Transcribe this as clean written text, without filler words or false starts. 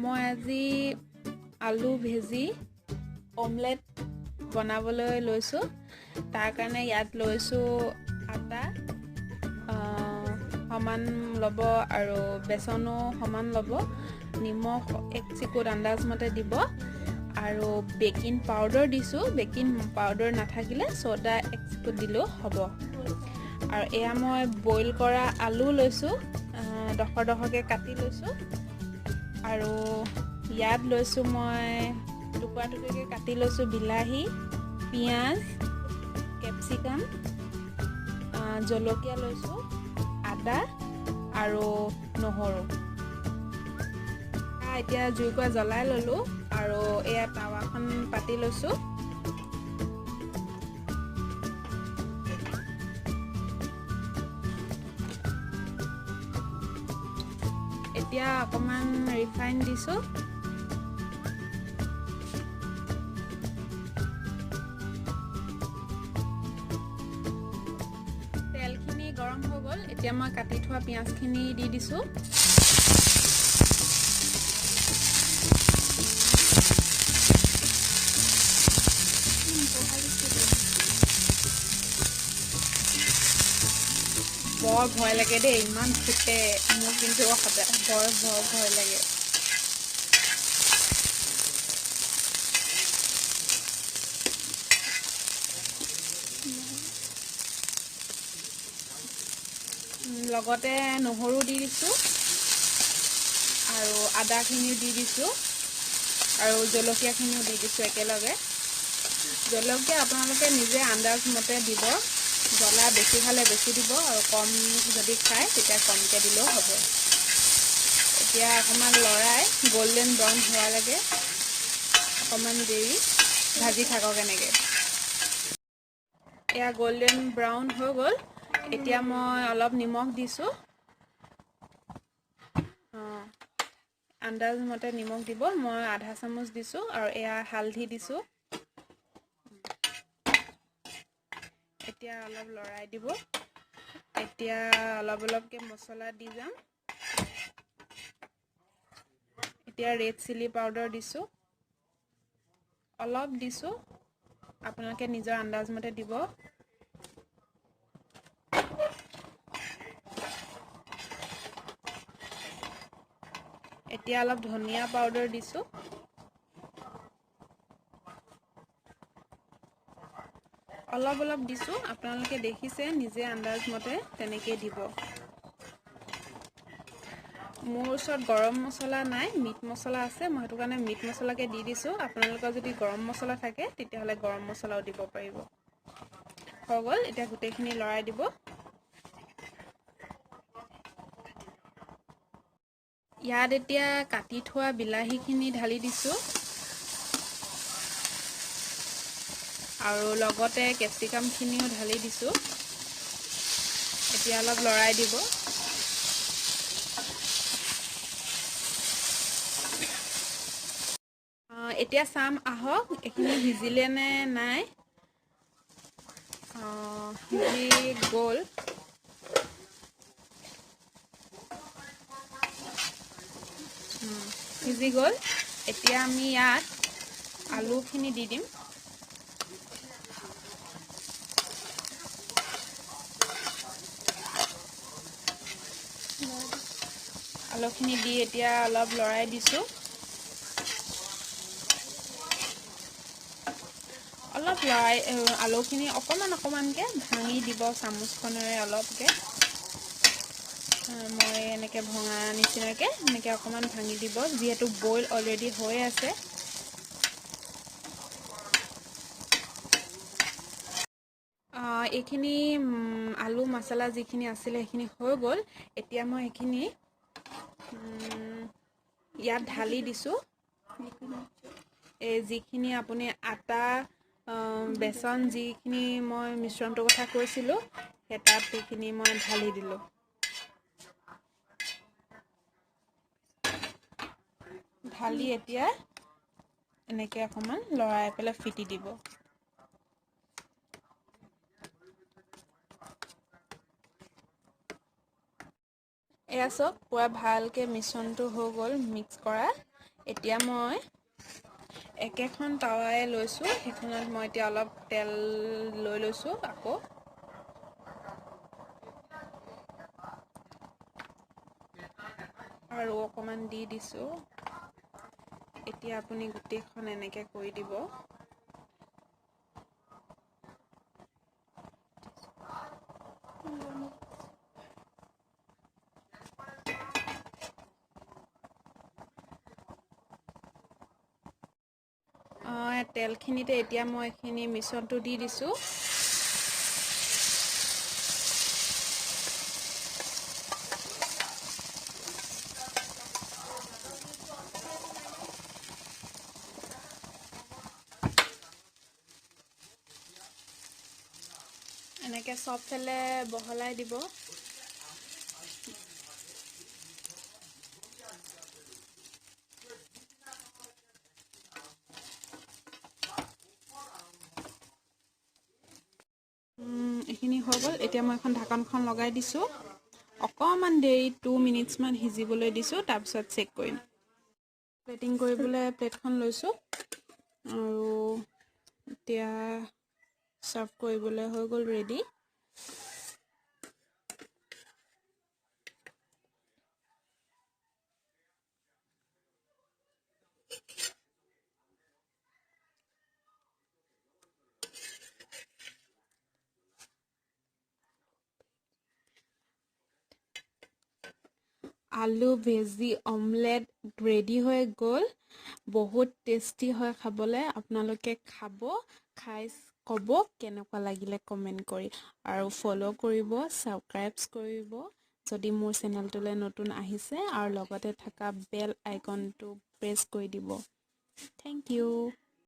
মই আজি আলু ভেজি অমলেট বনাবলৈ লৈছোঁ। তাৰ কাৰণে ইয়াত লৈছোঁ আটা সমান ল'ব আৰু বেচনো সমান ল'ব, নিমখ এক চিকুট আন্দাজমতে দিব আৰু বেকিং পাউডাৰ দিছোঁ। বেকিং পাউডাৰ নাথাকিলে ছ'ডা এক চিকুট দিলেও হ'ব। আৰু এয়া মই বইল কৰা আলু লৈছোঁ, ডখৰ ডখৰকৈ কাটি লৈছোঁ। আৰু ইয়াত লৈছোঁ মই টুকুৰা টুকুৰিকৈ কাটি লৈছোঁ বিলাহী, পিঁয়াজ, কেপচিকাম, জলকীয়া লৈছোঁ, আদা আৰু নহৰু। এতিয়া জুইকুৰা জ্বলাই ল'লোঁ আৰু এয়া টাৱাখন পাতি লৈছোঁ। এতিয়া অকণমান ৰিফাইন দিছোঁ। তেলখিনি গৰম হৈ গ'ল। এতিয়া মই কাটি থোৱা পিঁয়াজখিনি দি দিছোঁ। বৰ ভয় লাগে দেই, ইমান ফুটে মোৰ, কিন্তু সদায় বৰ বৰ ভয় লাগে। লগতে নহৰু দি দিছোঁ আৰু আদাখিনিও দি দিছোঁ আৰু জলকীয়াখিনিও দি দিছোঁ একেলগে। জলকীয়া আপোনালোকে নিজে আন্দাজ মতে দিব, জ্বলা বেছি খালে বেছি দিব আৰু কম যদি খায় তেতিয়া কমকৈ দিলেও হ'ব। এতিয়া অকণমান লৰাই গল্ডেন ব্ৰাউন হোৱালৈকে অকণমান দেৰি ভাজি থাকক এনেকৈ। এয়া গল্ডেন ব্ৰাউন হৈ গ'ল। এতিয়া মই অলপ নিমখ দিছোঁ, আন্দাজ মতে নিমখ দিব, মই আধা চামুচ দিছোঁ। আৰু এয়া হালধি দিছোঁ। এতিয়া অলপ লৰাই দিব। এতিয়া অলপ অলপকৈ মছলা দি যাম। এতিয়া ৰেড চিলি পাউডাৰ দিছোঁ, অলপ দিছোঁ, আপোনালোকে নিজৰ আন্দাজ মতে দিব। এতিয়া অলপ ধনিয়া পাউডাৰ দিছোঁ। অলপ অলপ দিছোঁ, আপোনালোকে দেখিছে, নিজে আন্দাজ মতে তেনেকৈ দিব। মোৰ ওচৰত গৰম মছলা নাই, মিট মছলা আছে, মই সেইটো কাৰণে মিট মছলাকে দি দিছোঁ। আপোনালোকৰ যদি গৰম মছলা থাকে তেতিয়াহ'লে গৰম মছলাও দিব পাৰিব। হৈ গ'ল। এতিয়া গোটেইখিনি লৰাই দিব। ইয়াত এতিয়া কাটি থোৱা বিলাহীখিনি ঢালি দিছোঁ আৰু লগতে কেপচিকামখিনিও ঢালি দিছোঁ। এতিয়া অলপ লৰাই দিব। এতিয়া চাম আহক এইখিনি সিজিলে নে নাই। সিজি গ'ল। সিজি গ'ল। এতিয়া আমি ইয়াত আলুখিনি দি দিম। আলুখিনি দি এতিয়া অলপ লৰাই দিছোঁ। অলপ লৰাই আলুখিনি অকণমান অকণমানকৈ ভাঙি দিব চামুচখনেৰে অলপকৈ। মই এনেকৈ ভঙা নিচিনাকৈ এনেকৈ অকণমান ভাঙি দিব, যিহেতু বইল অলৰেডি হৈ আছে। এইখিনি আলু মছলা যিখিনি আছিলে সেইখিনি হৈ গ'ল। এতিয়া মই সেইখিনি ইয়াত ঢালি দিছোঁ। এই যিখিনি আপুনি আটা, বেচন যিখিনি মই মিশ্ৰণটোৰ কথা কৈছিলোঁ, সেই তাত সেইখিনি মই ঢালি দিলোঁ। ঢালি এতিয়া এনেকৈ অকণমান লৰাই পেলাই ফিটি দিব। এয়া চাওক, পূৰা ভালকৈ মিশ্ৰণটো হৈ গ'ল মিক্স কৰা। এতিয়া মই একেখন টাৱাই লৈছোঁ, সেইখনত মই এতিয়া অলপ তেল লৈ লৈছোঁ আকৌ। আৰু অকণমান দি দিছোঁ। এতিয়া আপুনি গোটেইখন এনেকৈ কৰি দিব। তেলখিনিতে এতিয়া মই এইখিনি মিশ্ৰণটো দি দিছোঁ। এনেকৈ চবফালে বহলাই দিব। এইখিনি হৈ গ'ল। এতিয়া মই এখন ঢাকনখন লগাই দিছোঁ। অকণমান দেৰি 2 মিনিটছমান সিজিবলৈ দিছোঁ, তাৰপিছত চেক কৰিম। প্লেটিং কৰিবলৈ প্লেটখন লৈছোঁ আৰু এতিয়া চাৰ্ভ কৰিবলৈ হৈ গ'ল ৰেডি। আলু ভেজি অমলেট ৰেডি হৈ গ'ল। বহুত টেষ্টি হয় খাবলৈ। আপোনালোকে খাব, খাই ক'ব কেনেকুৱা লাগিলে কমেণ্ট কৰি, আৰু ফ'ল' কৰিব, ছাবস্ক্ৰাইব কৰিব যদি মোৰ চেনেলটোলৈ নতুন আহিছে, আৰু লগতে থকা বেল আইকনটো প্ৰেছ কৰি দিব। Thank you.